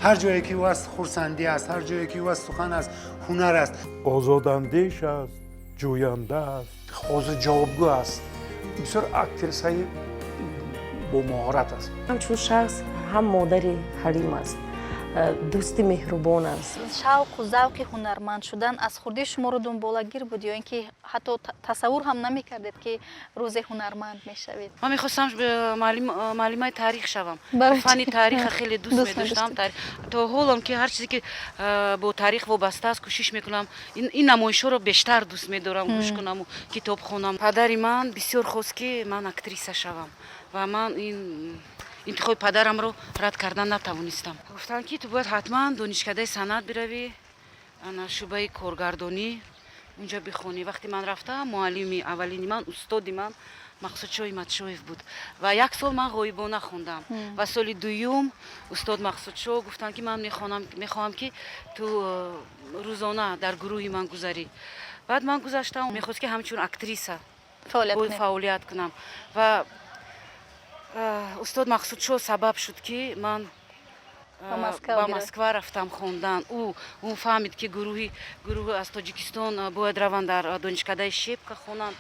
Ҳар ҷое ки ӯ аст, хурсандӣ аст, ҳар ҷое ки ӯ аст, сухан аст, ҳунар аст. Озодандеш аст, ҷӯянда аст. Ҳозир ҷавобгӯ аст, бисёр актрисаи бомаҳорат аст. Ҳамчун шахс ҳам модари ҳалим аст, дӯсти меҳрубон аст. Шавқу завқи ҳунарманд шудан аз хурдӣ шуморо дунболагир буд ё ин ки ҳатто тасаввур ҳам намекардед, ки рӯзе ҳунарманд мешавед? Ман мехостам муаллимаи таърих шавам. Фанни таъриха хеле дӯст медоштам. То ҳолам ки ҳар чизе ки бо таърих вобаста аст, кӯшиш мекунам. Ин намоишҳоро бештар дӯст медорам гӯш кунаму китоб хонам. Падари ман бисёр хост, ки ман актриса шавам, ва ман ин интихоби падарамро рад кардан натавонистам. Гуфтанд, ки ту бояд ҳатман донишкадаи санъат биравӣ, ана шӯъбаи коргардонӣ, унҷа бихонӣ. Вақте ман рафтам, муаллими аввалини ман, устоди ман Мақсудшоҳи Матшоев буд ва як сол ман ғоибона хондам. Ва соли дуюм устод Мақсудшоҳ гуфтанд, ки ман мехоҳам, ки ту рӯзона дар гурӯҳи ман гузарӣ. Баъд ман гузаштам. Мехост, ки ҳамчун актриса фаъолият кунам ва устод Мақсудшоҳ сабаб шуд, ки ман ба Москва рафтам хондан. Ӯ фаҳмид, ки гурӯҳи аз Тоҷикистон бояд раванд, дар донишкадаи Щепка хонанд,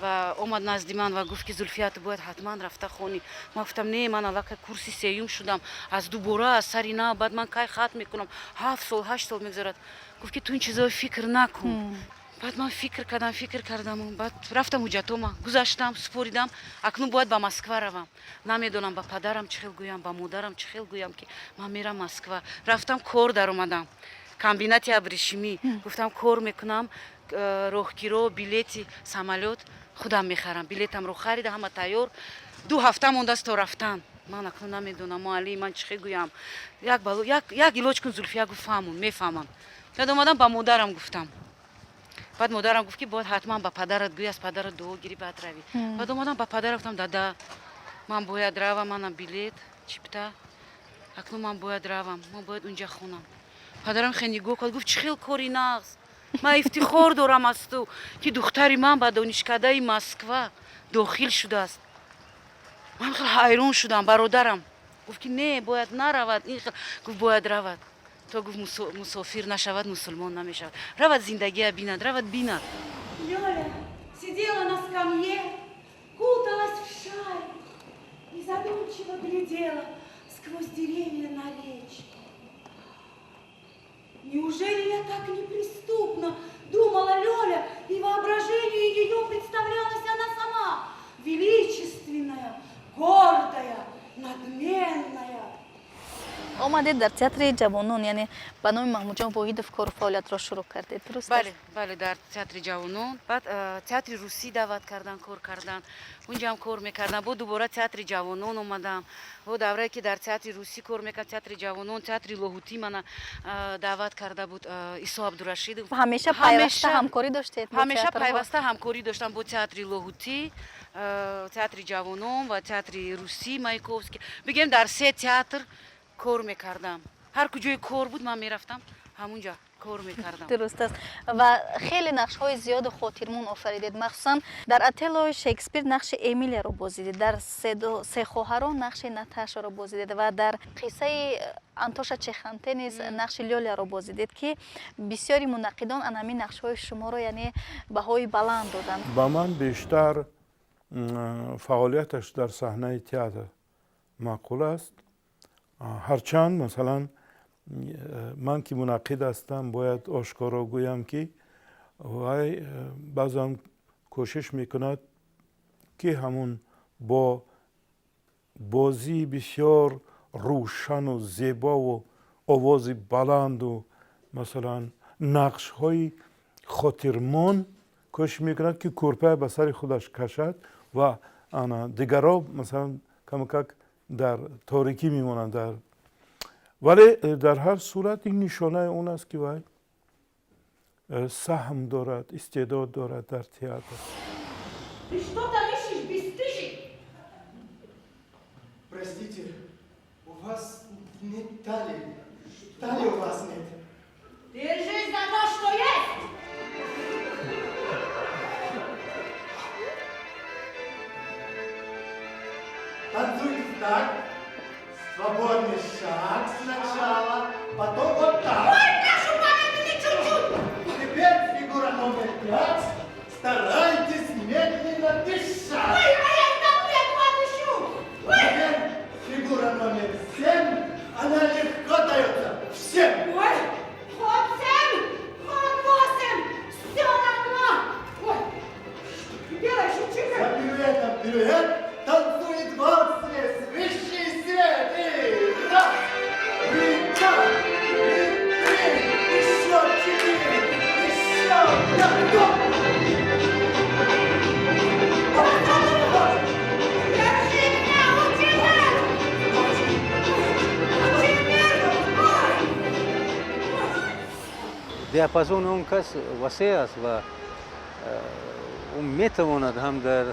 ва омад назди ман ва гуфт, ки Зулфия, ту бояд ҳатман рафта хонӣ. Ман гуфтам: не, ман аллакай курси сеюм шудам, аз дубора аз сари нав баъд ман кай хатм мекунам? 7 сол, 8 сол мегузарад. Гуфт, ки ту ин чизҳоро фикр накун. Баъд ман фикр кардам, фикр кардаму баъд рафтам, ҳуҷҷатома гузаштам, супоридам. Акнун бояд ба Москва равам. Намедонам, ба падарам чӣ хел гӯям, ба модарам чӣ хел гӯям, ки ман мерам Москва. Рафтам, кор даромадам, комбинати абрешимӣ. Гуфтам, кор мекунам, роҳкиро, билети самолёт худам мехарам. Билетамро харида, ҳама тайёр. 2 ҳафта мондааст то рафтан. Ман акнун намедонам, муаллим, ман чӣ хел гӯям. Як илоҷ кун, Зулфия. Гуфт: фаҳмон, мефаҳмам. Баъд омадам, ба модарам гуфтам. Баъд модарам гуфт, ки бояд ҳатман ба падарат гӯӣ, аз падарат дуо гирӣ, баъд равӣ. Баъд омадам, ба падарам гуфтам: дада, ман бояд равам, манам билет, чипта, акнун ман бояд равам, ман бояд унҷа хонам. Падарам хеле нигоҳ кард, гуфт: чӣ хел кори нағз! Ман ифтихор дорам аз ту, ки духтари ман ба донишкадаи Москва дохил шудааст. Ман хеле ҳайрон шудам. Бародарам гуфт, ки не, бояд наравад. Ин хел гуфт: бояд равад, то гуфт, мусофир нашавад, мусулмон намешавад. Равад, зиндагия бинад, равад, бинад. Лёля сидела на скамье, куталась в шаль и задумчиво глядела сквозь деревья на речку. Неужели я так неприступна? Думала Лёля, и воображению ее представлялась она сама, величественная, гордая, надменная. Омадед, дар театри ҷавонон, яъне ба номи Маҳмудҷон Воҳидов, кору фаъолиятро шурӯъ кардед, дуруст? Бале, бале, дар театри ҷавонон. Баъд театри русӣ даъват кардан, кор кардан, унҷаам кор мекардам. Бо дубора театри ҷавонон омадам. Бо даврае ки дар театри русӣ кор мекард, театри ҷавонон, театри Лоҳутӣ мана даъват карда буд Исо Абдурашидов. Ҳамеша пайваста ҳамкорӣ доштед? Ҳамеша пайваста ҳамкорӣ доштам бо театри Лоҳутӣ, театри ҷавонон ва театри русӣ Маяковский. Бигем, дар се театр кор мекардам. Ҳар куҷое кор буд, ман мерафтам, ҳамунҷа кор мекардам. Дуруст аст. Ва хеле нақшҳои зиёду хотирмон офаридед. Махсусан дар Отеллои Шекспир нақши Эмилияро бозидед, дар Се хоҳарон нақши Наташаро бозидед ва дар қиссаи Антоша Чеханте низ нақши Лёляро бозидед, ки бисёри мунаққидон ан ҳамин нақшҳои шуморо, яъне, баҳои баланд доданд. Ба ман бештар фаъолияташ дар саҳнаи театр маъқул аст. Ҳарчанд, масалан, ман ки мунаққид ҳастам, бояд ошкоро гӯям, ки вай баъзан кӯшиш мекунад, ки ҳамун бо бозии бисёр рӯшану зебову овози баланду, масалан, нақшҳои хотирмон кӯшиш мекунад, ки кӯрпая ба сари худаш кашад ва ана дигарро, масалан, камакак дар торикӣ мемонанд дар. Вале дар ҳар сурат ин нишонаи он аст, ки вай саҳм дорад, истеъдод дорад дар театр. Ты что там ищешь, бесстыжий? Простите, у вас нет талии. Талии у вас нет. Держись за то, что есть! Танцуйте в такт. Свободный шаг сначала, потом вот так. Ой, прошу, помедленнее чуть-чуть. Теперь фигура номер 5. Старайтесь медленно дышать. Ой, а я таблетку отыщу. Ой. Теперь фигура номер 7. Она легко дается всем. Ой, хоть 7, хоть 8, все равно. Ой, что ты делаешь, учитель? За пируэтом пируэт танцует вальс весь высший свет. И раз, и два, и три, еще четыре, еще пять. Стоп! Держи меня, учитель! Учитель! Ой! Диапазони он кас васеъ аст ва ӯ метавонад ҳам дар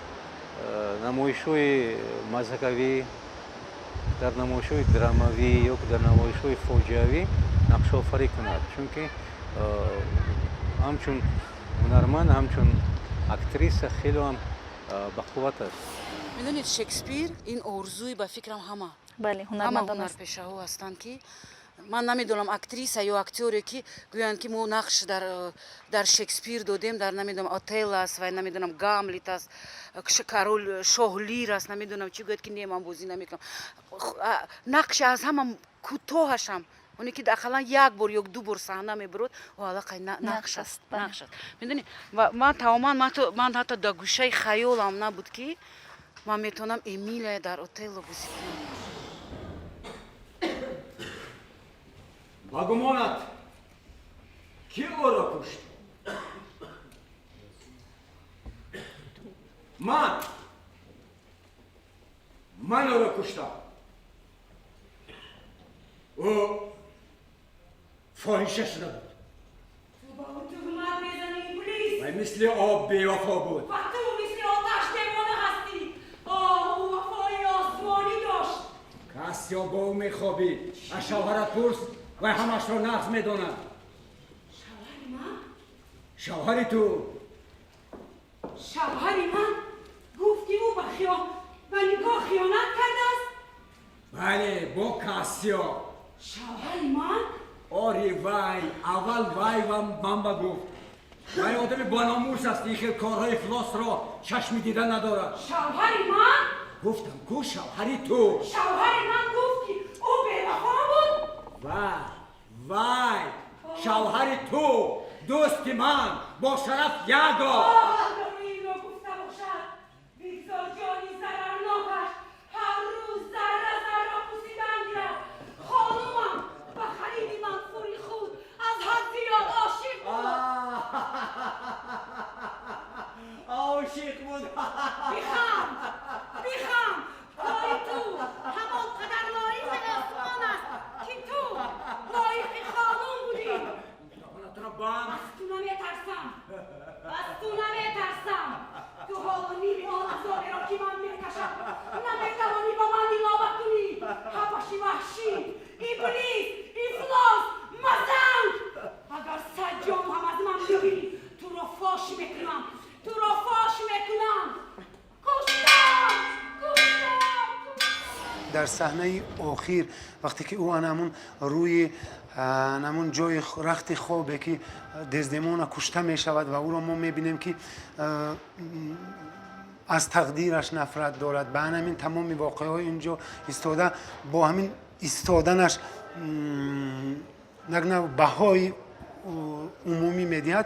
намоишҳои мазҳакавӣ, дар намоишҳои драмавӣ ё ки дар намоишҳои фоҷиавӣ нақшофарӣ кунад, чунки ҳамчун ҳунарманд, ҳамчун актриса хеле ҳам бақувват аст. Медонед, Шекспир ин орзуи, ба фикрам, ҳама Бале, ҳама ҳунармандон аст. ҳунарпешаҳо ҳастанд, ки ман намедонам, актриса ё актёре ки гӯянд, ки мо нақш дар Шекспир додем, дар, намедонам, Отелло аст ва, намедонам, Гамлет аст, король, шоҳ Лир аст, намедонам чӣ, гӯяд, ки не, ман бозӣ намекунам. Нақши аз ҳама кӯтоҳашам, оне ки ақаллан як бор ё ду бор саҳна мебурод, о аллақай нақш аст, нақш аст, медонӣ. Ва ман тамоман, ман ҳатто дар гӯшаи хаёлам набуд, ки ман метавонам Эмилия дар Отелло бозӣ кунам. Ба гумонат, кӣ ӯро кушт? Ман ӯро куштам. Ӯ фоҳиша шуда буд. Ту ба ӯ туҳмат мезанӣ, иблис! Вай мисли об бевафо буд. Ва ту мисли оташ девона ҳастӣ. Оҳ, ӯ вафои осмонӣ дошт. Кассио бо ӯ мехобид. Аз шавҳарат пурс, вай ҳамашро нағз медонад. Шавҳари ман? Шавҳари ту. Шавҳари ман гуфт, ки ӯ ба никоҳ хиёнат кардааст? Бале, бо Кассио. Шавҳари ман? Ори, вай аввал вай ва ман ба гуфт. Вай одами бономус аст, ин хел корҳои ифлосро чашми дида надорад. Шавҳари ман? Гуфтам ку, шавҳари ту. Шавҳари ман гуфт, ки ӯ бевафо буд? Вай, вай, шавҳари ту, дӯсти ман, бо шараф Яго. Оҳ, агар ӯ инро гуфта бошад, бигзор ҷони зарарнокаш ҳар рӯз зарра зарра пусидан гирад. Хонумам ба хариди манфури худ аз ҳад зиёд ошиқ буд. Ошиқ буд. Биханд, биханд! Кори ту ҳамон қадар лоиқи осмон аст, ки ту лоиқи хонум будӣ. Даҳонатро банд. Аз ту наметарсам, аз ту наметарсам. Ту ҳоло ними он азоберо, ки ман мекашам, наметавонӣ ба ман илова кунӣ. Ҳабаши ваҳшӣ, иблис, ифлос, мазанг! Агар 100 ҷон ҳам аз ман бигирӣ, туро фош мекунам, туро фош мекунам. Куштам, куштам! Дар саҳнаи охир, вақте ки ӯ анамун рӯи анамун ҷои рахти хобе, ки Дездемона кушта мешавад, ва ӯро мо мебинем, ки аз тақдираш нафрат дорад, ба анамин тамоми воқеаҳои инҷо истода, бо ҳамин истоданаш як нав баҳои умумӣ медиҳад.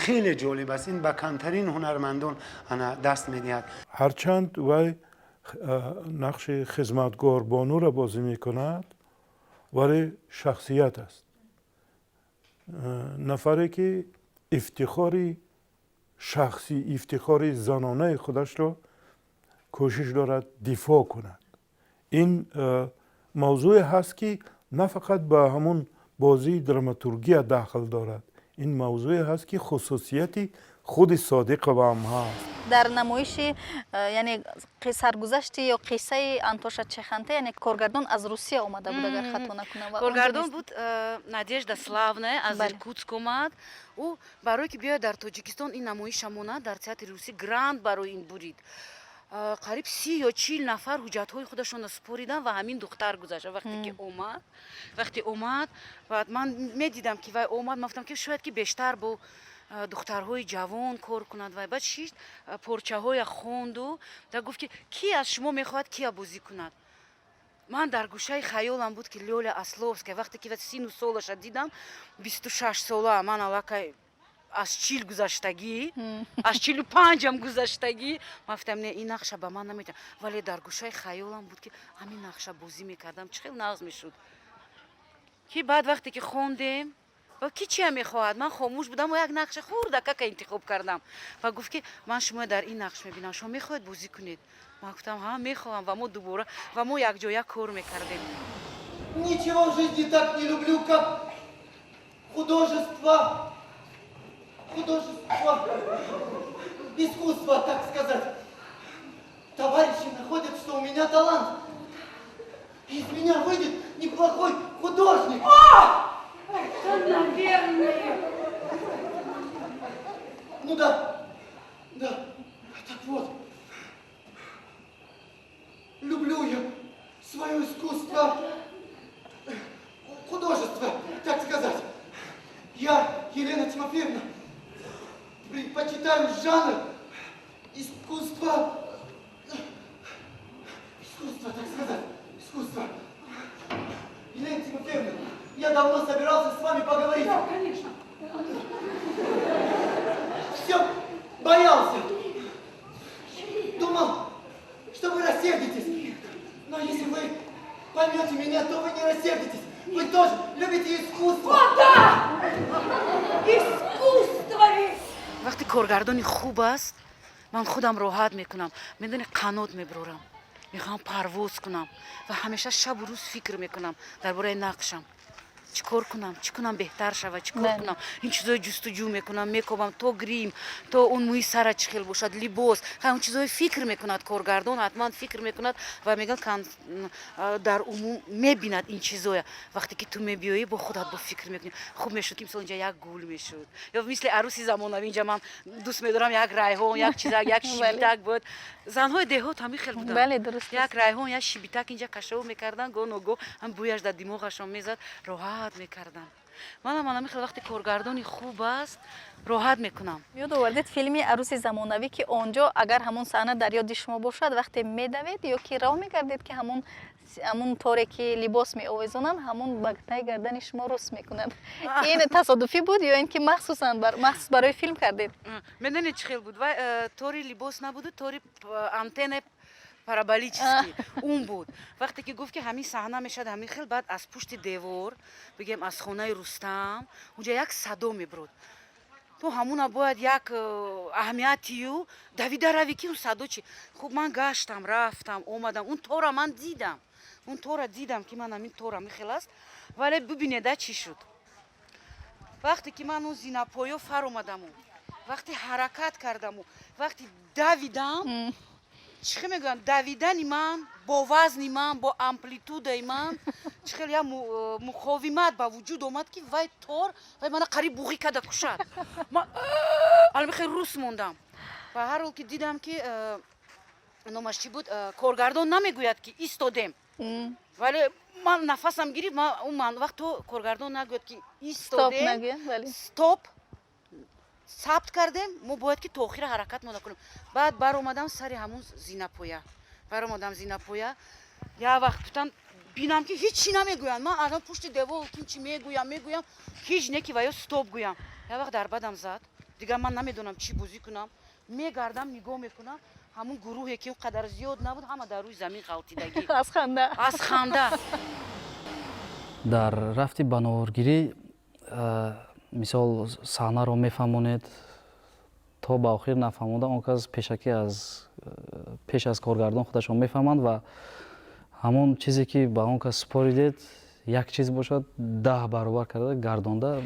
Хеле ҷолиб аст, ин ба камтарин ҳунармандон ана даст медиҳад. Ҳарчанд вай нақши хизматгор бонуро бозӣ мекунад, вале шахсият аст, нафаре ки ифтихори шахсӣ, ифтихори занонаи худашро кӯшиш дорад дифоъ кунад. Ин мавзӯе ҳаст, ки на фақат ба ҳамун бозии драматургия дахл дорад, ин мавзӯе ҳаст, ки хусусияти худи Содиқова ҳам ҳаст. Дар намоиши яъне саргузашти ё қиссаи Антоша Чеханте, яъне коргардон аз Русия омада буд, агар хато накунам. Ва Коргардон онҷо буд Надежда Славная, аз Иркутск омад. Ӯ барое ки биёяд дар Тоҷикистон ин намоиша монад, дар театри русӣ грант барои ин бурид. Қариб 30 ё 40 нафар ҳуҷҷатҳои худашонро супориданд ва ҳамин духтар гузашт. Вақте ки омад, вақте омад, баъд ман медидам, ки вай омад, ман гуфтам, ки шояд ки бештар бо духтарҳои ҷавон кор кунад. Вай баъд шишт, порчаҳоя хонду да гуфт, ки кӣ аз шумо мехоҳад, кия бозӣ кунад? Ман дар гӯшаи хаёлам буд, ки Лёля Ословская. Вақте ки сину солаша дидам, 26 сола, ман аллакай аз 40 гузаштагӣ, аз 45-ам гузаштагӣ, ман гуфтам, не, ин нақша ба ман наметавон. Вале дар гӯшаи хаёлам буд, ки ҳамин нақша бозӣ мекардам, чӣ хел нағз мешуд. Ки баъд вақте ки хондем ва ки чия мехоҳад, ман хомӯш будам ва як нақша хурдакака интихоб кардам ва гуфт, ки ман шумо дар ин нақш мебинам, шумо мехоҳед бозӣ кунед? Ман гуфтам, ҳа, мехоҳам. Ва мо дубора ва мо якҷоя кор мекардем. Ничего в жизни так не люблю, как художество. Художество. Искусство, так сказать. Товарищи находят, что у меня талант. Из меня выйдет неплохой художник. О! Это, наверное. Ну да. Так вот. Люблю я свое искусство, художество, так сказать. Я, Елена Тимофеевна, предпочитаю жанр искусства, искусство, так сказать, искусство. Елена Тимофеевна, я давно собирался с вами поговорить. Да, конечно. Все боялся. Думал, что вы рассердитесь. Но если вы поймете меня, то вы не рассердитесь. Вы тоже любите искусство. О, да! Искусство ведь! Вақте коргардони хуб аст, ман худам роҳат мекунам, медони, қанот мебурорам, мехоҳам парвоз кунам ва ҳамеша шабу рӯз фикр мекунам дар бораи нақшам, чӣ кор кунам, чӣ кунам беҳтар шавад, чӣ кор кунам, ин чизои ҷустуҷӯ мекунам, мекобам, то грим, то он мӯи сара чӣ хел бошад, либос, он чизое фикр мекунад коргардон, ҳатман фикр мекунад ва мегӯянд, дар умум мебинад ин чизоя. Вақте ки ту мебиёӣ, бо худат бо фикр мекунӣ, хуб мешуд, ки мисол инҷа як гул мешуд ё мисли арӯси замонавӣ инҷа ман дӯст медорам як райҳон, як чизак, як шибитак буд. Занҳои деҳот ҳамин хел буданд, як райҳон, як шибитак инҷа кашов мекарданд, гоҳ ногоҳ ҳам бӯяш дар димоғашон мезад, роҳат мекарданд. Манам ҳамин хел, вақте коргардони хуб аст, роҳат мекунам. Ёд овардед филми «Арӯси замонавӣ», ки он ҷо, агар ҳамон саҳна дар ёди шумо бошад, вақте медавед ё ки роҳ мекардед, ки ҳамун торе ки либос меовезонанд, ҳамун ба таи гардани шумо рус мекунад, ин тасодуфӣ буд ё ин ки махсусан махсус барои филм кардед? Медонед, чӣ хел буд? Вай тори либос набуду, тори антенна параболический он буд. Вақте ки гуфт, ки ҳамин саҳна мешавад ҳамин хел, баъд аз пушти девор, бигем, аз хонаи Рустам, унҷа як садо мебурд, ту ҳамуна бояд як аҳамиятию давида равӣ, ки он садо чи. Хуб, ман гаштам, рафтам, омадам, он тора ман дидам, он тора дидам, ки ман ҳамин тор ҳамин хел аст. Вале бибинеда, чӣ шуд: вақте ки ман он зинапоё фаромадаму, вақте ҳаракат кардаму, вақте давидам, чӣ хел мегӯянд, давидани ман бо вазни ман, бо амплитудаи ман, чӣ хел як муқовимат ба вуҷуд омад, ки вай тор, вай мана қариб буғӣ карда кушад. Ман алами хел рус мондам. Ба ҳар ҳол ки дидам, ки номаш чӣ буд, коргардон намегӯяд, ки истодем, вале ман нафасам гирифт. Ман вақт то коргардон нагӯяд, ки истодем, стоп, сабт кардем, мо бояд ки то охира ҳаракат мо накунем. Баъд баромадам сари ҳамун зинапоя, баромадам зинапоя, як вақт гуфтам, бинам, ки ҳеҷ чӣ намегӯянд. Ман алон пушти девол ким чӣ мегӯям, мегӯям, ҳеҷ не, ки ва ё стоп гӯям. Як вақт дар бадам зад, дигар ман намедонам, чӣ бозӣ кунам. Мегардам, нигоҳ мекунам, ҳамун гурӯҳе ки он қадар зиёд набуд, ҳама дар рӯи замин ғалтидагӣ. Аз ханда. Аз ханда. Дар рафти ба наворгирӣ, мисол, саҳнаро мефаҳмонед, то ба охир нафаҳмода, он кас пешакӣ аз пеш аз коргардон худашон мефаҳманд ва ҳамон чизе ки ба он кас супоридед, як чиз бошад, 10 баробар карда гардонда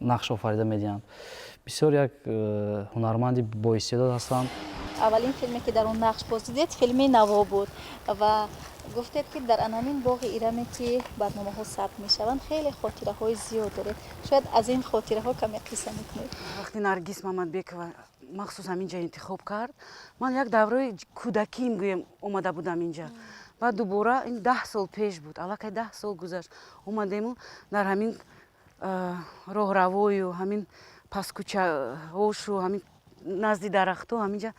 нақш офарида медиҳанд. Бисёр як ҳунарманди боистеъдод ҳастанд. Аввалин филме, ки дар он нақш бозидед, филми «Наво» буд ва гуфтед, ки дар анамин боғи Ираме, ки барномаҳо сабт мешаванд, хеле хотираҳои зиёд доред. Шояд аз ин хотираҳо каме қисса мекунед. Вақте Наргиз Мамадбекова Махсус ҳаминҷа интихоб кард. Ман як давраи кӯдакиим, гӯем, омада будам инҷа. Баъд дубора ин 10 сол пеш буд, аллакай 10 сол гузашт, омадему дар ҳамин роҳравою ҳамин паскӯчаҳошу ҳамин назди дарахтҳо ҳаминҷа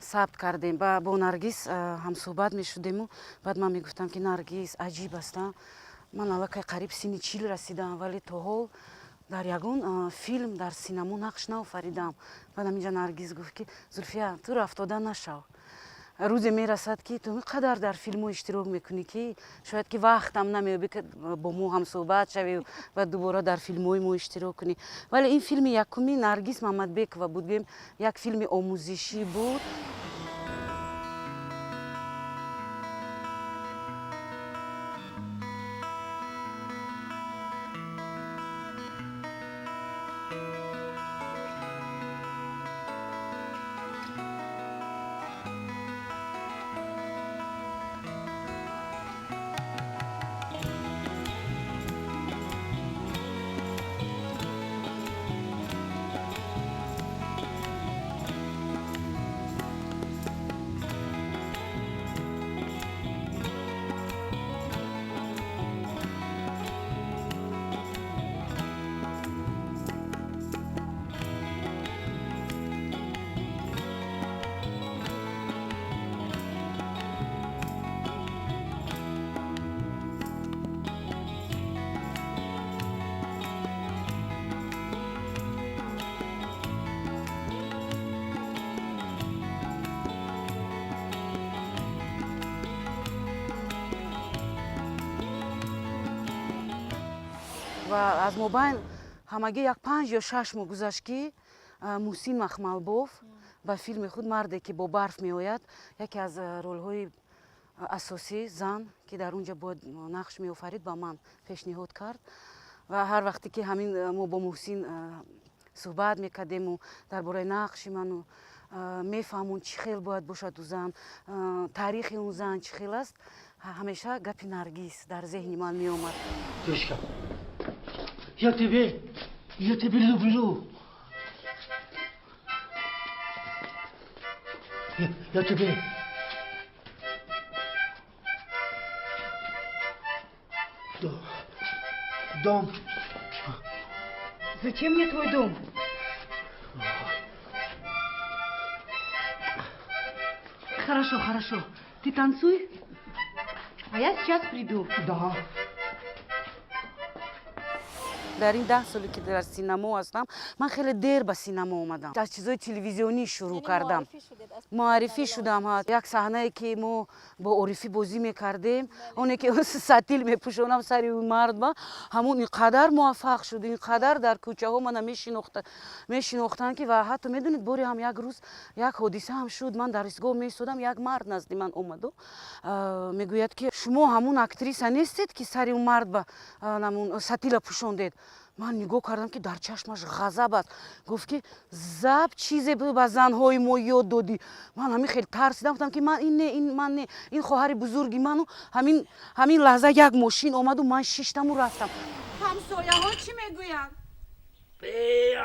сабт кардем. Ба бо Наргиз ҳамсӯҳбат мешудему баъд ман мегуфтам, ки Наргиз, аҷиб аст, ман аллакай қариб синни 40 расидам, вале то ҳол дар ягон филм дар синамо нақш наофаридам. Баъд ҳаминҷа Наргиз гуфт, ки Зулфия, ту рафтода нашав, рӯзе мерасад, ки ту ин қадар дар филмҳо иштирок мекунӣ, ки шояд ки вақтам намеёбӣ, ки бо мо ҳамсӯҳбат шавӣ ва дубора дар филмҳои мо иштирок кунӣ. Вале ин филми якуми Наргиз Мамадбекова буд, гӯем, як филми омӯзишӣ буд. Ва аз мобайн ҳамагӣ як 5 ё 6 моҳ гузашт, ки Муҳсин Махмалбоф ба филми худ «Марде, ки бо барф меояд», яке аз ролҳои асосӣ, зан, ки дар он ҷо бояд нақш меофарид, ба ман пешниҳод кард. Ва ҳар вақте ки ҳамин мо бо Муҳсин суҳбат мекардему дар бораи нақши ману мефаҳмон, чӣ хел бояд бошад ӯ зан, таърихи он зан чӣ хел аст, ҳамеша гапи Наргиз дар зеҳни ман меомад. Дочка, я тебя люблю. Я тебе. Дом. Зачем мне твой дом? Хорошо, хорошо. Ты танцуй, а я сейчас приду. Да. Дар ин 10 соле, ки дар синамо ҳастам, ман хеле дер ба синамо омадам, аз чизои телевизионӣ шурӯъ кардам, муаррифӣ шудам. Як саҳнае, ки мо бо Орифӣ бозӣ мекардем, оне ки сатил мепӯшонам сари ӯ мард ба ҳамун, ин қадар муваффақ шуд, ин қадар дар кӯчаҳо мана мешинохтанд, ки ва ҳатто медонед, боре ҳам як рӯз як ҳодиса ҳам шуд. Ман дар истгоҳ меистодам, як мард назди ман омаду мегӯяд, ки шумо ҳамун актриса нестед, ки сари ӯ мард ба сатила пӯшондед? Ман нигоҳ кардам, ки дар чашмаш ғазаб аст. Гуфт, ки заб чизе ба занҳои мо ёд додӣ. Ман ҳамин хеле тарсидам, гуфтам, ки ман ин не, ин ман не, ин хоҳари бузурги ману ҳамин лаҳза як мошин омаду ман шиштаму рафтам. Ҳамсояҳо чӣ мегӯянд?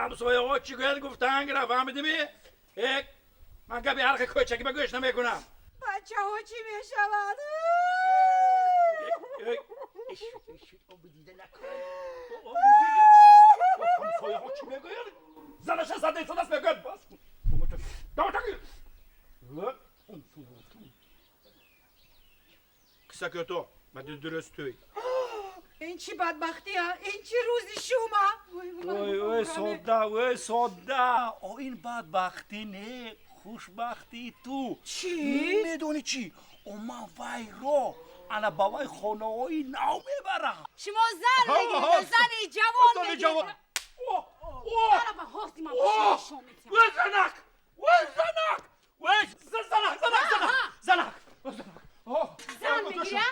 Ҳамсояҳо чӣ гӯянд, гуфтан гира, фаҳмидими? Ман гапи ҳархи кӯчаки ба гӯш намекунам. Бачаҳо чӣ мешаванд? Дида накун, ҳамсояҳо чӣ мегӯянд? Занаша зада истодааст, мегӯяд. Бас, даватаки қисса кӯто ба дуруст тӯй. Ин чӣ бадбахтия, ин чӣ рӯзи шума! Ой, ой, содда, ой, содда. О, ин бадбахтӣ не, хушбахтии ту. Чӣ? Медонӣ чӣ? О, ман вайро ана ба вай хонаҳои нав мебарам. Шумо зан мегиред, зани ҷавон мегиред. Ой, занак, ой, занак, ой, занак, занак, занак, занак. Зан мегиря.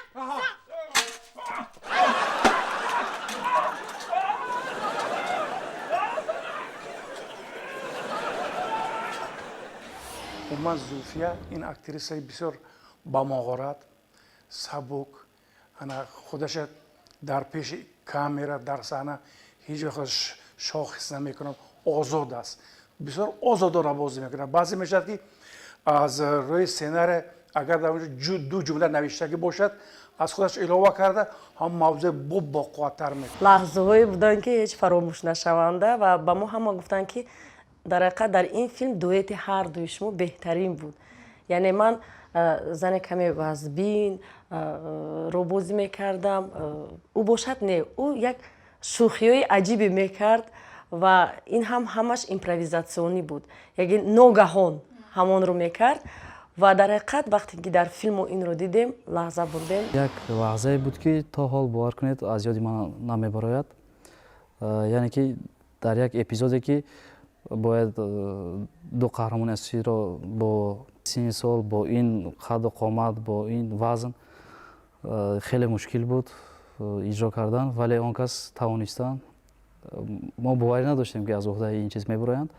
Умуман, Зулфия ин актрисаи бисёр бамоҳорат, сабук, ана худаша дар пеши камера, дар саҳна ҳеҷ вақт шох ҳис намекунад, озод аст. Бисёр озодона бозӣ мекунад. Баъзе мешавад, ки аз рӯи сценария, агар дар онҷо ду ҷумла навиштагӣ бошад, аз худаш илова карда, ҳам мавзӯи бо боқувваттар мекунад. Лаҳзаҳое буданд, ки ҳеҷ фаромӯшнашаванда, ва ба мо ҳама гуфтанд, ки дар ҳақиқат дар ин филм дуэти ҳар дуи шумо беҳтарин буд. Яъне ман зане каме вазбин ро бозӣ мекардам, ӯ бошад не, ӯ як шӯхиҳои аҷибе мекард ва ин ҳам ҳамаш импровизатсионӣ буд, яъне ногаҳон ҳамонро мекард. Ва дар ҳақиқат вақте ки дар филм мо инро дидем, лаҳза бурдем. Як лаҳзае буд, ки то ҳол, бовар кунед, аз ёди ман намебарояд. Яъне ки дар як эпизоде, ки бояд ду қаҳрамони асосиро бо синни сол, бо ин қадду қомат, бо ин вазн хеле мушкил буд иҷро кардан, вале он кас тавонистанд. Мо боварӣ надоштем, ки аз уҳдаи ин чиз мебароянд,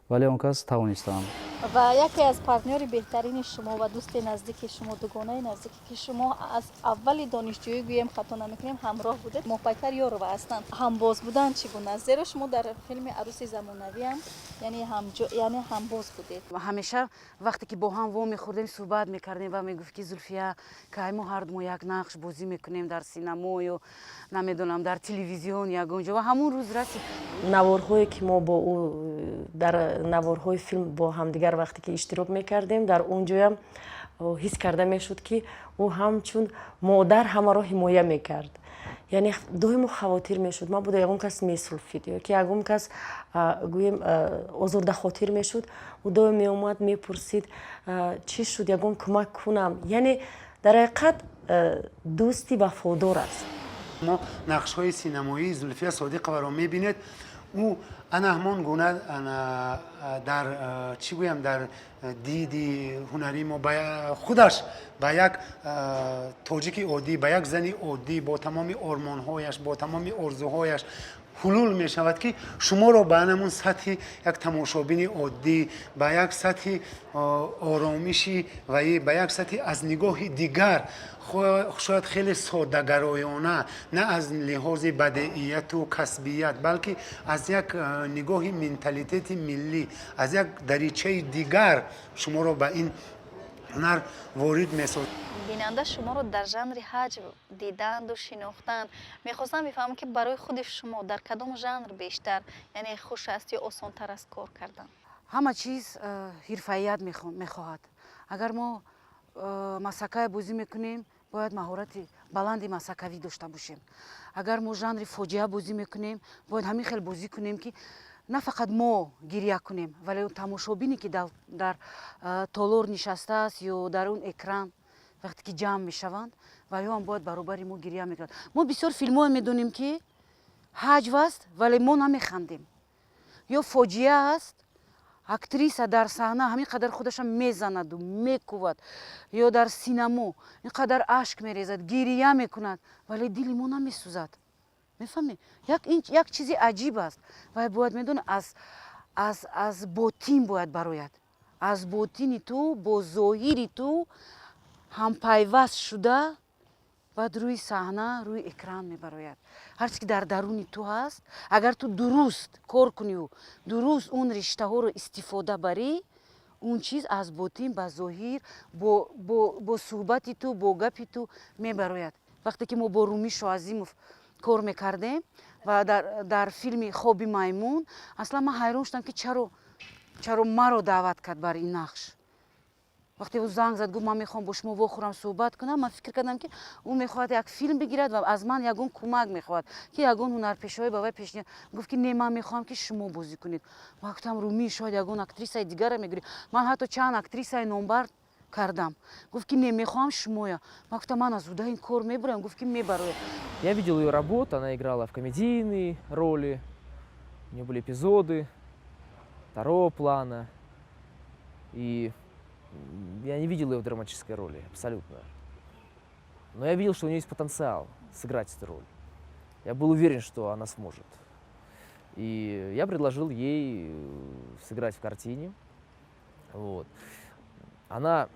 вале он кас тавонистанд. Ва яке аз партнёри беҳтарини шумо ва дӯсти наздики шумо, дугонаи наздике, ки шумо аз аввали донишҷӯӣ, гӯем хато намекунем, ҳамроҳ будед, Моҳпайкар Ёрова ҳастанд. Ҳамбоз будан чӣ гуна аст? Зеро шумо дар филми «Арӯси замонавиам», яъне ҳамбоз будед. Ҳамеша вақте ки бо ҳам во мехӯрдем, суҳбат мекардем ва мегуфт, ки Зулфия, кай мо ҳарду як нақш бозӣ мекунем дар синамо ё намедонам, дар телевизион ягон ҷо? Ва ҳамун рӯз расид. Наворҳое ки мо бо ӯ дар наворҳои филм бо ҳамдигар вақте ки иштирок мекардем, дар он ҷоям ҳис карда мешуд, ки ӯ ҳамчун модар ҳамаро ҳимоя мекард. Яъне доимо хавотир мешуд, мабодо ягон кас месулфид ё ки ягон кас, гӯем, озурдахотир мешуд. Ӯ доим меомад, мепурсид, чӣ шуд, ягон кӯмак кунам. Яъне дар ҳақиқат дӯсти вафодор аст. Мо нақшҳои синамоии Зулфия Содиқоваро мебинед, ӯ ана ҳамон гуна дар, чӣ гӯям, дар диди ҳунарии мо ба худаш, ба як тоҷики оддӣ, ба як зани оддӣ бо тамоми ормонҳояш, бо тамоми орзуҳояш ҳулул мешавад, ки шуморо ба ҳамон сатҳи як тамошобини оддӣ, ба як сатҳи оромиши ва ба як сатҳи аз нигоҳи дигар, шояд хеле соддагароёна, на аз лиҳози бадеияту касбият, балки аз як нигоҳи менталитети миллӣ, аз як даричаи дигар шуморо ба ин ҳунар ворид месозад. Бинанда шуморо дар жанри ҳаҷв диданду шинохтанд. Мехостам бифаҳмам, ки барои худи шумо дар кадом жанр бештар, яъне хуш аст ё осонтар аст кор кардан? Ҳама чиз ҳирфаият мехоҳад. Агар мо масакая бозӣ мекунем, бояд маҳорати баланди масакавӣ дошта бошем. Агар мо жанри фоҷиа бозӣ мекунем, бояд ҳамин хел бозӣ кунем, ки на фақат мо гиря кунем, вале он тамошобине, ки дар толор нишастааст ё дар он экран вақте ки ҷамъ мешаванд, ва ё ҳам бояд баробари мо гиря мекунанд. Мо бисёр филмҳое медонем, ки ҳаҷв аст, вале мо намехандем, ё фоҷиа аст, актриса дар саҳна ҳамин қадар худаша мезанаду мекувад, ё дар синамо ин қадар ашк мерезад, гирия мекунад, вале дили мо намесӯзад. Мефаҳмед, як чизи аҷиб аст. Вай бояд медона, аз ботин бояд барояд, аз ботини ту бо зоҳири ту ҳампайваст шуда, баъд рӯи саҳна, рӯи экран мебарояд. Ҳарчи ки дар даруни ту ҳаст, агар ту дуруст кор кунию дуруст он риштаҳоро истифода барӣ, он чиз аз ботин ба зоҳир бо суҳбати ту, бо гапи ту мебарояд. Вақте ки мо бо Румӣ Шоазимов кор мекардем ва дар филми «Хоби маймун», аслан ман ҳайрон шудам, ки чаро маро даъват кард бар ин нақш. Вақте ӯ занг зад, гуфт, ман мехоҳам бо шумо вохӯрам, суҳбат кунам, ман фикр кардам, ки ӯ мехоҳад як филм бигирад ва аз ман ягон кӯмак мехоҳад, ки ягон ҳунарпешаҳое ба вай пешниҳод. Гуфт, ки не, ман мехоҳам, ки шумо бозӣ кунед. Ман гуфтам, Румӣ, шояд ягон актрисаи дигарро мегирӣ, ман ҳатто чанд актрисаи номбар кардам. Гуфт, ки не, мехоҳам шумоя. Ман гуфтам, ман аз уҳдаи ин кор мебароям? Гуфт, ки мебарояд. Я видел ее работу, она играла в комедийные роли, у нее были эпизоды второго плана. И я не видел ее в драматической роли, абсолютно. Но я видел, что у нее есть потенциал сыграть эту роль. Я был уверен, что она сможет. И я предложил ей сыграть в картине. Вот. Она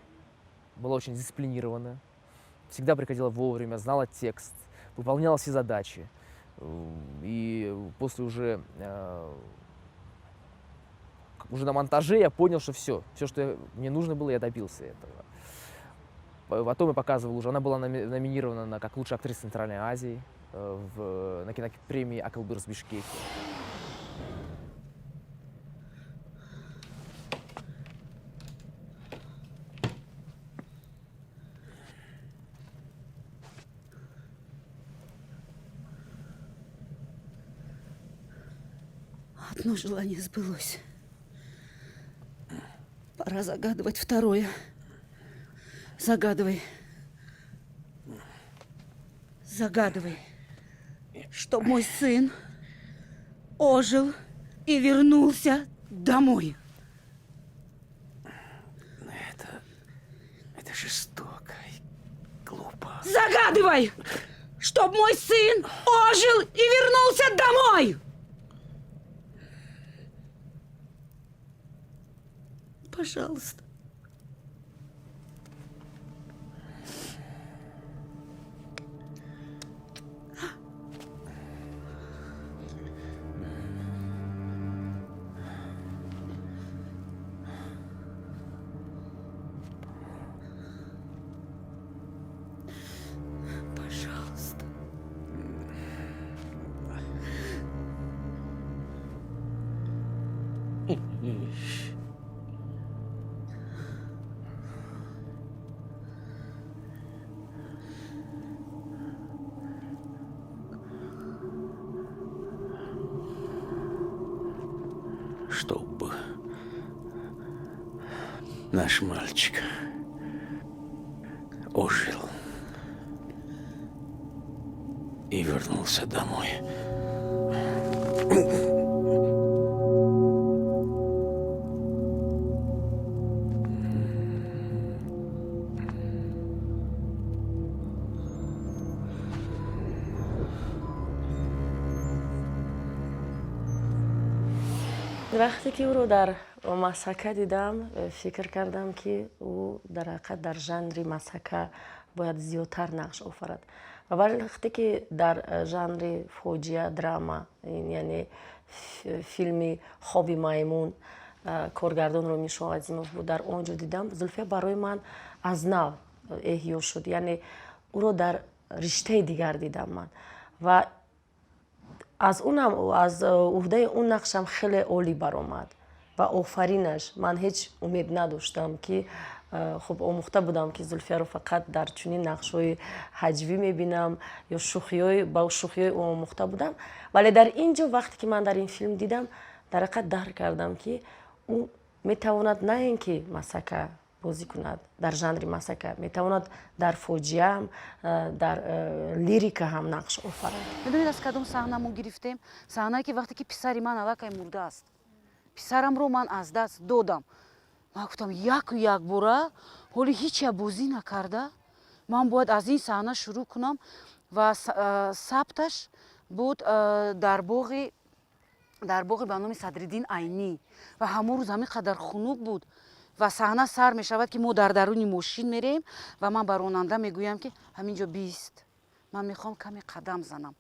была очень дисциплинирована, всегда приходила вовремя, знала текст, выполняла все задачи. И после уже Уже на монтаже я понял, что все, все, что мне нужно было, я добился этого. Потом я показывал уже, она была номинирована на как лучшая актриса Центральной Азии на кинопремии Акылбырс в Бишкеке. Одно желание сбылось. Пора загадывать второе. Загадывай. Загадывай, чтоб мой сын ожил и вернулся домой. Это жестоко и глупо. Загадывай, чтоб мой сын ожил и вернулся домой! Пожалуйста. Пожалуйста. Чтобы наш мальчик ожил и вернулся домой. Вақте ки ӯро дар масҳака дидам, фикр кардам, ки ӯ дар ҳақиқат дар жанри масҳака бояд зиёдтар нақш офарад. Ва вақте ки дар жанри фоҷиа, драма, яъне филми «Хоби маймун», коргардон Роминшоҳ Азимов буд, дар он ҷо дидам, Зулфия барои ман аз нав эҳё шуд. Яъне ӯро дар риштаи дигар дидам ман. Ва аз унам, аз уҳдаи он нақшам хеле олӣ баромад ва офаринаш. Ман ҳеҷ умед надоштам, ки хуб омӯхта будам, ки Зулфияро фақат дар чунин нақшҳои ҳаҷвӣ мебинам ё шӯхиҳои, ба шӯхиҳои ӯ омӯхта будам, вале дар ин ҷо вақте ки ман дар ин филм дидам, дар ҳақиқат дарк кардам, ки ӯ метавонад на ин ки масака бозӣ кунад, дар жанри масака метавонад, дар фоҷиаам, дар лирика ҳам нақш офарад. Медонед, аз кадом саҳна мо гирифтем? Саҳнае, ки вақте ки писари ман аллакай мурдааст, писарамро ман аз даст додам. Ман гуфтам, яку якбора, ҳоли ҳичя бозӣ накарда, ман бояд аз ин саҳна шурӯъ кунам. Ва сабташ буд дар боғи ба номи Садриддин Айнӣ. Ва ҳамон рӯз ҳамин қадар хунук буд ва саҳна сар мешавад, ки мо дар даруни мошин мерем ва ман ба ронанда мегӯям, ки ҳамин ҷо бист, ман мехоҳам каме қадам занам.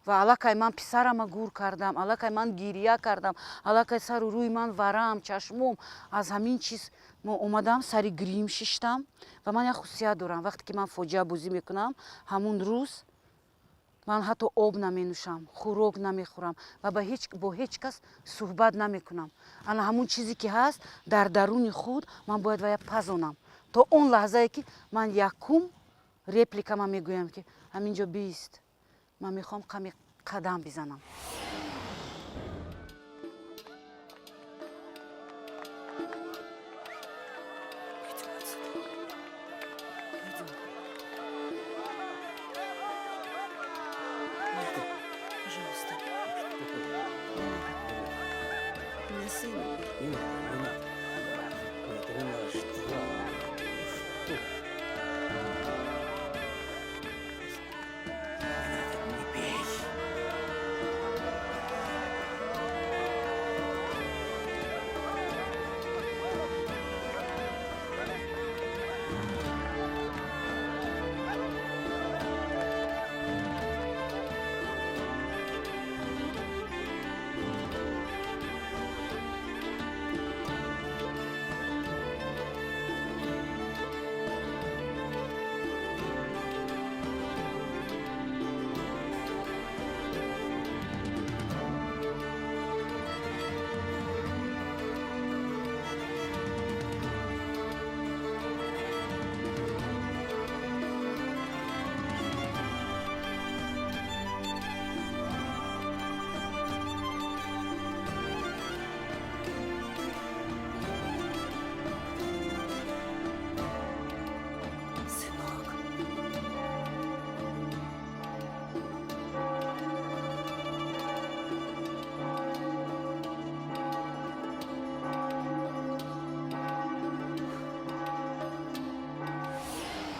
Ва аллакай ман писарама гур кардам, аллакай ман гирия кардам, аллакай сару рӯи ман варам, чашмом аз ҳамин чиз. Мо омадам, сари грим шиштам. Ва ман як хусусият дорам: вақте ки ман фоҷиа бозӣ мекунам, ҳамун рӯз ман ҳатто об наменӯшам, хӯрок намехӯрам ва бо ҳеҷ кас суҳбат намекунам. Ана ҳамун чизе ки ҳаст дар даруни худ, ман бояд вая пазонам то он лаҳзае, ки ман якум реплика ман мегӯям, ки ҳамин ҷо бист, ман мехоҳам каме қадам бизанам. Пойдем отсюда. Пойдем. Нет, пожалуйста. У меня сын умер. Не надо, не надо. Это у нас что? Что? Не надо, не пей.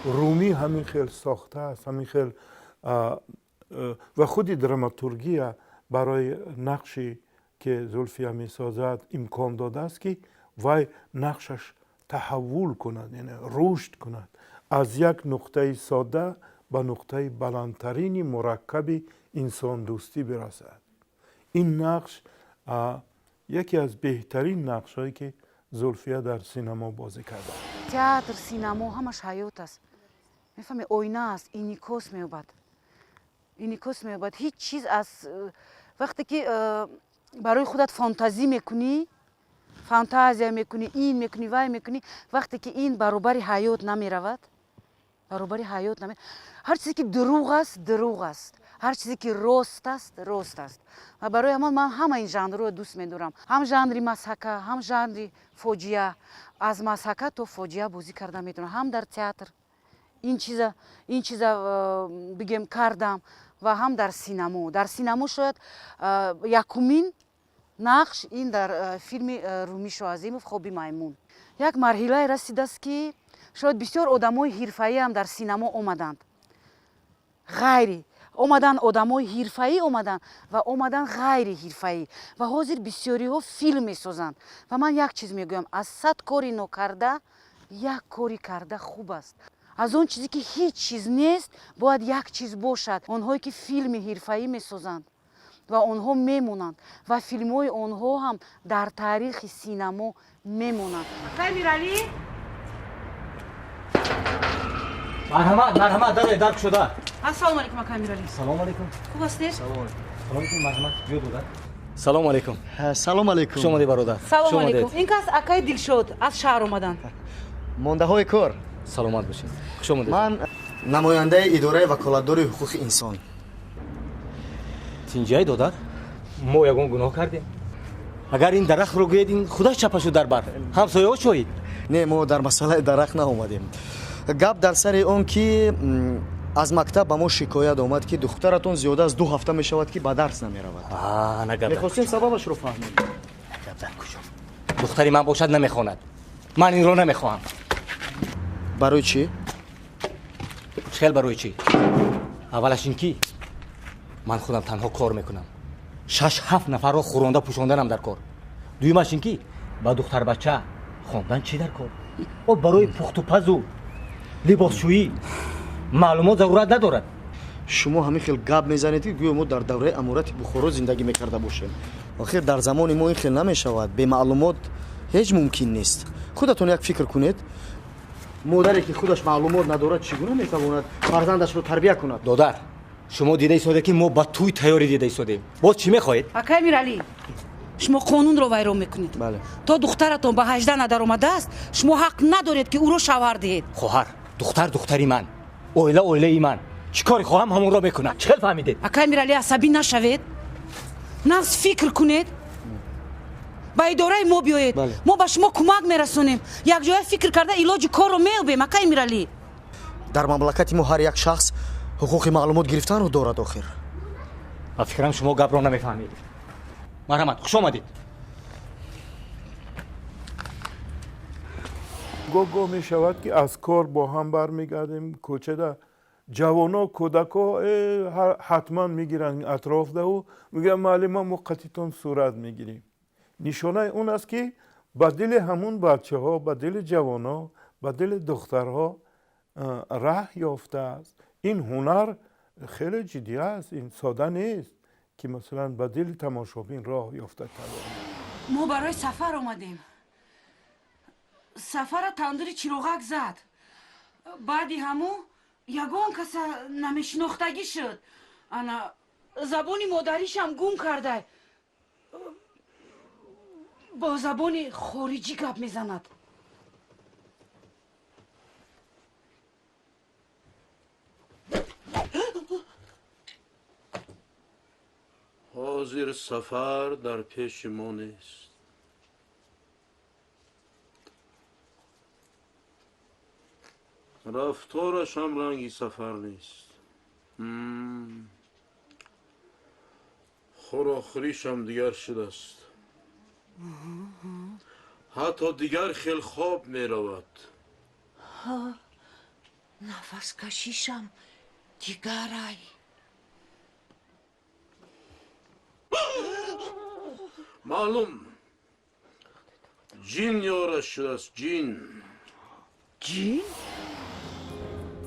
Румӣ ҳамин хел сохтааст, ҳамин хел ва худи драматургия барои нақши ки Зулфия месозад имкон додааст, ки вай нақшаш таҳаввул кунад, яъне рушд кунад аз як нуқтаи содда ба нуқтаи баландтарини мураккаби инсондӯстӣ бирасад. Ин нақш яке аз беҳтарин нақшҳое ки Зулфия дар синамо бозӣ кардааст. Театр, синамо ҳамаш ҳаёт аст, мефаҳми, оина аст, инъикос меёбад, инъикос меёбад. Ҳеҷ чиз аз вақте ки барои худат фантазӣ мекунӣ, фантазия мекунӣ, ин мекунӣ, вай мекунӣ, вақте ки ин баробари ҳаёт намеравад, баробари ҳаёт наме, ҳар чизе ки дурӯғ аст, дурӯғ аст, ҳар чизе ки рост аст, рост аст. Ва барои ҳамон ман ҳама ин жанрро дӯст медорам, ҳам жанри масҳака, ҳам жанри фоҷиа. Аз масҳака то фоҷиа бозӣ карда метавонам, ҳам дар театр ин чиза бигем кардам ва ҳам дар синамо. Дар синамо шояд якумин нақш ин дар филми Румӣ Шоҳазимов «Хоби маймун». Як марҳилае расидааст, ки шояд бисёр одамои ҳирфаиам дар синамо омаданд, ғайри омадан одамои ҳирфаӣ омаданд ва омадан ғайри ҳирфаӣ, ва ҳозир бисёриҳо филм месозанд. Ва ман як чиз мегӯям: аз 100 кори нокарда як кори карда хуб аст. Аз он чизе ки ҳеҷ чиз нест бояд як чиз бошад. Онҳое ки филми ҳирфаӣ месозанд ва онҳо мемонанд ва филмҳои онҳо ҳам дар таърихи синамо мемонанд. Акай Миралӣ? Марҳамат, марҳамат, даре дарк шуда. Ассалому алайкум, акай Миралӣ. Салому алайкум. Хуб ҳастед? Салому алайкум. Салому алайкум, марҳамат, биё додар. Салому алайкум. Салому алайкум. Хуш омадед, бародар. Салому алайкум. Ин кас акай Дилшод аз шаҳр омаданд. Мондаҳои кор. Саломат бошед. Хуш омадед. Ман намояндаи идораи ваколатдори ҳуқуқи инсон. Тинҷай додар, мо ягон гуноҳ кардем? Агар ин дарахтро гӯед, ин худаш чапа шуд дар барф. Ҳамсояҳо шоҳид. Не, мо дар масъалаи дарахт наомадем. Гап дар сари он ки аз мактаб ба мо шикоят омад, ки духтаратон зиёда аз 2 ҳафта мешавад, ки ба дарс намеравад. Мехостем сабабашро фаҳмем. Гап дар куҷо? Духтари ман бошад намехонад. Ман инро намехоҳам. Барои чӣ? Хел барои чӣ? Аввалаш ин ки ман худам танҳо кор мекунам. 6-7 нафарро хӯронда пӯшонданам дар кор. Дуюмаш ин ки ба духтарбача хондан чӣ дар кор? О барои пухтупазу либосшӯӣ маълумот зарурат надорад. Шумо ҳамин хел гап мезанед, ки гӯё мо дар давраи аморати Бухоро зиндагӣ мекарда бошем. Охир дар замони мо ин хел намешавад. Бемаълумот ҳеҷ мумкин нест. Худатон як фикр кунед. Модаре ки худаш маълумот надорад, чӣ гуна метавонад фарзандашро тарбия кунад? Додар, шумо дида истодед, ки мо ба тӯй тайёрӣ дида истодем. Боз чӣ мехоҳед? Акай Миралӣ, шумо қонунро вайрон мекунед. Бале. То духтаратон ба 18 надаромадааст, шумо ҳақ надоред, ки ӯро шавҳар диҳед. Хоҳар, духтар духтари ман, оила оилаи ман. Чӣ коре хоҳам ҳамонро мекунам. Чӣ хел фаҳмидед? Акай Миралӣ, асабӣ нашавед, нафс фикр кунед, ба идораи мо биёед, мо ба шумо кӯмак мерасонем. Якҷоя фикр карда илоҷи корро меёбем. Акай Миралӣ, дар мамлакати мо ҳар як шахс ҳуқуқи маълумот гирифтанро дорад. Охир ба фикрам шумо гапро намефаҳмед. Марҳамат, хуш омадед. Гоҳ-гоҳ мешавад, ки аз кор бо ҳам бармегардем, кӯчада ҷавоно, кӯдако ҳатман мегиранд атрофдаву мегӯянд: муаллима, мо қатитон сурат мегирем. Нишонаи он аст, ки ба дили ҳамун бачаҳо, ба дили ҷавоно, ба дили духтарҳо раҳ ёфтааст. Ин ҳунар хеле ҷиддӣ аст, ин сода нест, ки масалан ба дили тамошобин роҳ ёфта тавонад. Мо барои сафар омадем. Сафара тандури чироғак зад. Баъди ҳамун ягон каса намешинохтагӣ шуд. Ана забони модаришам гум карда, бо забони хориҷӣ гап мезанад. Ҳозир сафар дар пеши мо нест. Рафтораш ҳам ранги сафар нест. Хӯрохӯришам дигар шудааст. Ҳатто дигар хел хоб меравад. Нафаскашишам дигарай. Маълум, ҷин ёраш шудааст, ҷин. Ҷин?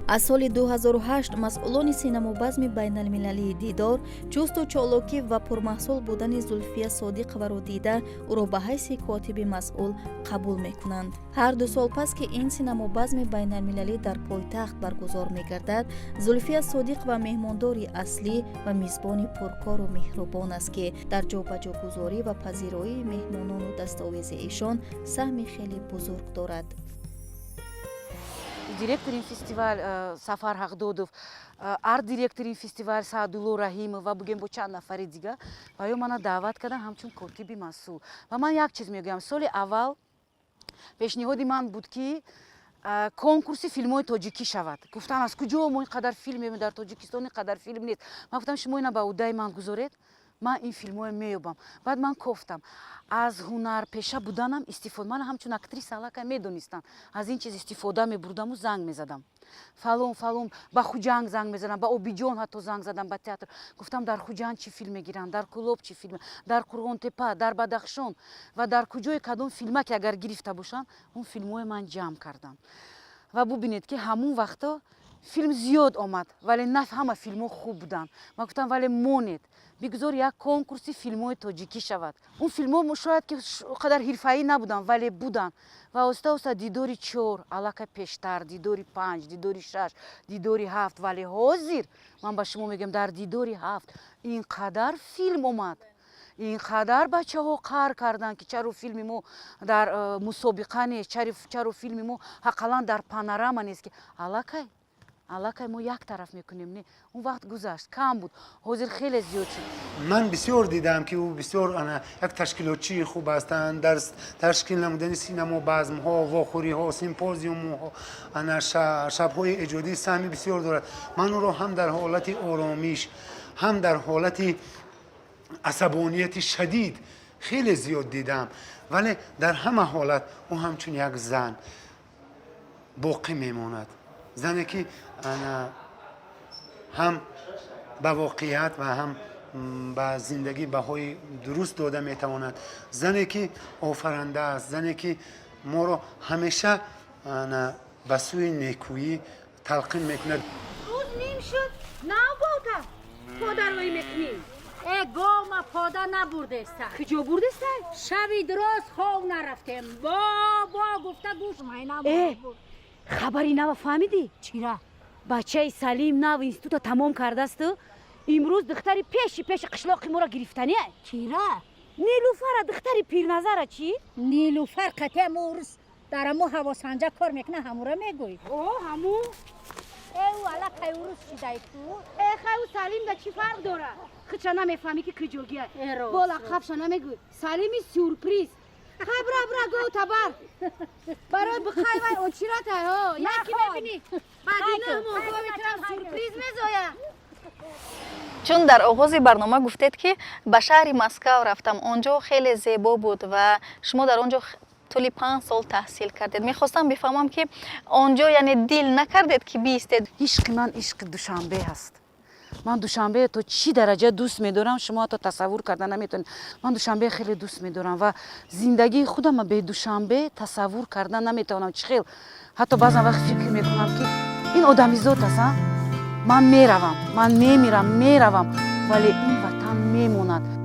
Аз соли 2008 масъулони синамобазми байналмилалии Дидор чусту чолокӣ ва пурмаҳсул будани Зулфия Содиқоваро дида, ӯро ба ҳайси котиби масъул қабул мекунанд. Ҳар 2 сол пас, ки ин синамобазми байналмилалӣ дар пойтахт баргузор мегардад, Зулфия Содиқова меҳмондори аслӣ ва мизбони пуркору меҳрубон аст, ки дар ҷобаҷогузорӣ ва пазироии меҳмонону дастовези эшон саҳми хеле бузург дорад. Директори ин фестивал Сафар Ҳақдодов, арт-директори ин фестивал Саадулло Раҳимов ва бугем бо чанд нафари дига, ва ё мана даъват кардан ҳамчун котиби масъул. Ва ман як чиз мегӯям: соли аввал пешниҳоди ман буд, ки конкурси филмҳои тоҷикӣ шавад. Гуфтам, аз куҷо мо ин қадар филм мебинем, дар Тоҷикистон ин қадар филм нест. Ман гуфтам, шумо ина ба ӯҳдаи ман гузоред, ман ин филмҳоро меёбам. Баъд ман кофтам, аз ҳунарпеша буданам истифода, ман ҳамчун актриса аллакай медонистам, аз ин чиз истифода мебурдаму занг мезадам фалон фалон, ба Хуҷанг занг мезадам, ба Обиҷон ҳатто занг задам, ба театр. Гуфтам, дар Хуҷанд чӣ филм мегиранд, дар Кӯлоб чӣ филм, дар Қурғонтепа, дар Бадахшон ва дар куҷои кадом филма ки агар гирифта бошанд, он филмҳои ман ҷамъ кардам. Ва бубинед, ки ҳамун вақто филм зиёд омад, вале на ҳама филмҳо хуб буданд. Ман гуфтам, вале монед, бигузор як конкурси филмҳои тоҷикӣ шавад. Он филмҳо шояд ки қадар ҳирфаӣ набуданд, вале буданд. Ва оҳиста оҳиста Дидори 4 аллакай пештар, Дидори 5, Дидори 6, Дидори 7. Вале ҳозир ман ба шумо мегӯям, дар Дидори 7 ин қадар филм омад, ин қадар бачаҳо қаҳр карданд, ки чаро филми мо дар мусобиқа нест, чаро филми мо ҳаққалан дар панорама нест, ки аллакай мо як тараф мекунем. Не, он вақт гузашт, кам буд, ҳозир хеле зиёд шуд. Ман бисёр дидам, ки ӯ бисёр як ташкилотчии хуб ҳастанд дар ташкил намудани синамобазмҳо, вохӯриҳо, симпозиумҳо, шабҳои эҷодӣ саҳми бисёр дорад. Ман ӯро ҳам дар ҳолати оромиш, ҳам дар ҳолати асабонияти шадид хеле зиёд дидам, вале дар ҳама ҳолат ӯ ҳамчун як зан боқӣ мемонад, зане ки ҳам ба воқеият ва ҳам ба зиндагӣ баҳои дуруст дода метавонад, зане ки офаранда аст, зане ки моро ҳамеша ба сӯи некӯӣ талқин мекунад. Рӯз ним шуд, нав бота подароӣ мекунӣ. Э, гома пода набурдеста. Куҷо бурдеста? Шаби дуроз хов нарафтем. Бо бо гуфта гӯш майна. Э, хабари нава фаҳмидӣ? Чира? Бачаи Салим нав института тамом кардасту имрӯз духтари пеши пеши қишлоқи моро гирифтания. Чира? Нилуфара, духтари Пирназара. Чӣ? Нилуфар қатъи ҳамо урус дар ҳамо ҳавосанҷа кор мекуна, ҳамура мегӯй. О, ҳаму. Э, ӯ аллакай урус шидай ку. Э, хай, ӯ Салим да чӣ фарқ дора? Худша намефаҳмӣ, ки куҷогия. Бо лақабша намегӯй. Салими сюрприз. Хай, бура, бура, гов табар. Барои бихай вай очиратай, ҳо. Яки мебинӣ. Баъди 9 моҳ гови трам сюрприз мезоя. Чун дар оғози барнома гуфтед, ки ба шаҳри Москав рафтам, он ҷо хеле зебо буд ва шумо дар он ҷо тӯли 5 сол таҳсил кардед, мехостам бифаҳмам, ки он ҷо яъне дил накардед, ки биистед? Ишқи ман ишқи Душанбе ҳаст. Ман Душанбе то чӣ дараҷа дӯст медорам, шумо ҳатто тасаввур карда наметавонед. Ман Душанбе хеле дӯст медорам ва зиндагии худама бе Душанбе тасаввур карда наметавонам. Чӣ хел ҳатто баъзан вақт фикр мекунам, ки ин одамизод аст, а ман меравам, ман мемирам, меравам, вале ин ватан мемонад.